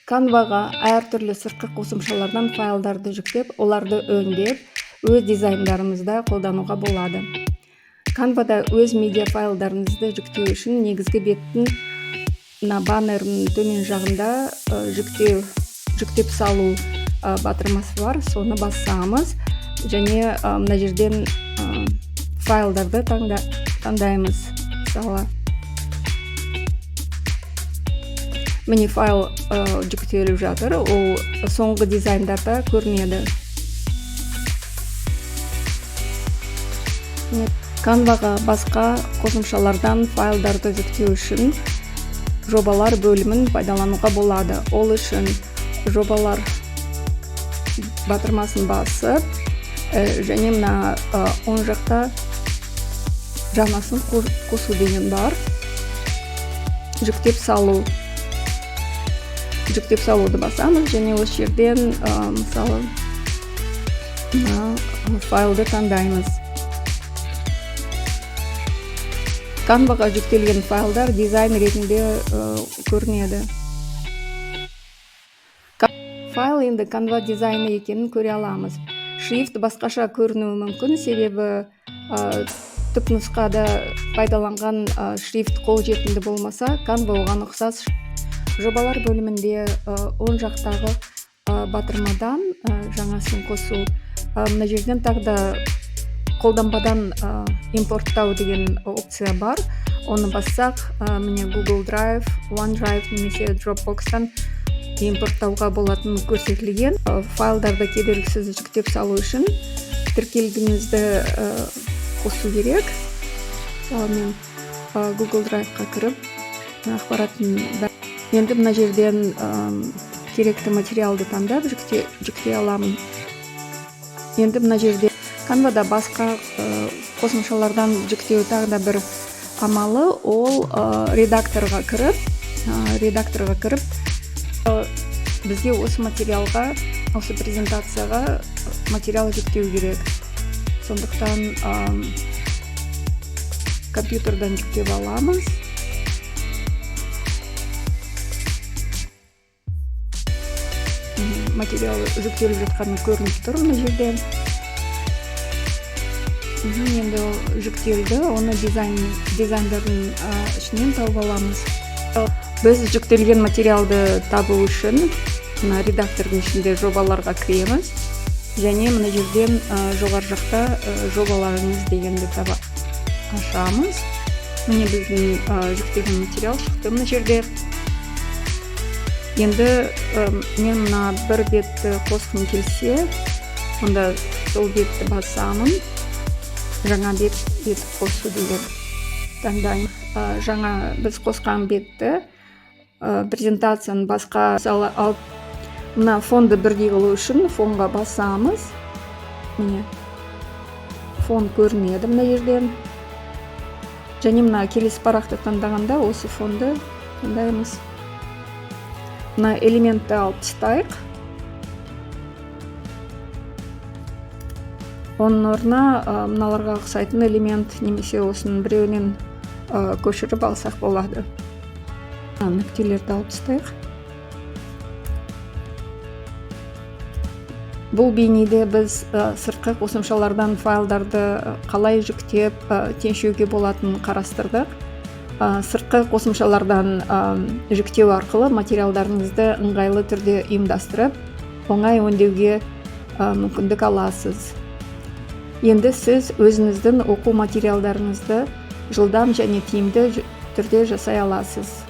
Canvaға әртүрлі сыртқы қосымшалардан файлдарды жүктеп, оларды өңдеп, өз дизайндарымызда қолдануға болады. Canvада өз медиа файлдарыңызды жүктеу үшін негізгі беттің мына баннерінің төмен жағында жүктеп салу батырмасы бар, соны басамыз және мына жерден файлдарды таңдаймыз. Мысалы, міне, файл жүктеліп жатыр, ол соңғы дизайндарда көрінеді. Canvaға басқа қосымшалардан файлдарды жүктеу үшін жобалар бөлімін пайдалануға болады. Ол үшін жобалар батырмасын басып, және мына оң жақта жаңасын қосу деген бар. Жүктеп салу. Жүктеп салуды басамыз және осы жерден, мысалы, мына файлды таңдаймыз. Canvaға жүктелген файлдар дизайн ретінде көрінеді. Файл енді Canva дизайны екенін көре аламыз. Шрифт басқаша көрінуі мүмкін, себебі түпнұсқада пайдаланған шрифт қолжетімді болмаса, Canva оған ұқсас. Жобалар бөлімінде оң жақтағы батырмадан жаңасын қосу, мына жерден тағы да қолданбадан импорттау деген опция бар. Оны бассақ, міне, Google Drive, OneDrive немесе Dropbox'тан импорттауға болатын көрсетілген. Файлдарды кедергісіз жүктеп салу үшін тіркелгеніңізді қосу керек. Мысалы, мен Google Drive'қа кіріп, ақпараттың енді мына жерден керекті материалды таңдап жүктей аламын. Енді мына жерде Canvада басқа қосымшалардан жүктеу тағы да бір амалы, ол редакторға кіріп, бізге осы материалға, осы презентацияға материал жүктеу керек. Сондықтан компьютерден жүктеп аламыз. Материал жүктеліп жатқаны көрініп тұр мына жерде. Енді ол жүктелді, оны дизайндардың ішінен тауып аламыз. Біз жүктелген материалды табу үшін мына редактордың ішінде жобаларға кіреміз және мына жерден жоғары жақта жобаларыңыз дегенді ашамыз. Міне, біздің жүктелген материал шықты мына жерде. Енді мен мына бір бетті қосқым келсе, онда сол бетті басамын. Жаңа бет етіп қосу деген таңдаймын. Жаңа біз қосқан бетті, презентацияны басқа, мысалы, алып, мына фонды бірдей қылу үшін фонға басамыз. Міне, фон көрінеді мына жерден. Және мына келесі парақты таңдағанда осы фонды таңдаймыз. Мына элементті алып тастайық. Оның орнына мыналарға ұқсайтын элемент немесе осының біреуінен көшіріп алсақ болады. Нүктелерді алып тастайық. Бұл бейнеде біз сыртқы қосымшалардан файлдарды қалай жүктеп, теңшеуге болатынын қарастырдық. Сыртқы қосымшалардан жүктеу арқылы материалдарыңызды ыңғайлы түрде ұйымдастырып, оңай өңдеуге мүмкіндік аласыз. Енді сіз өзіңіздің оқу материалдарыңызды жылдам және тиімді түрде жасай аласыз.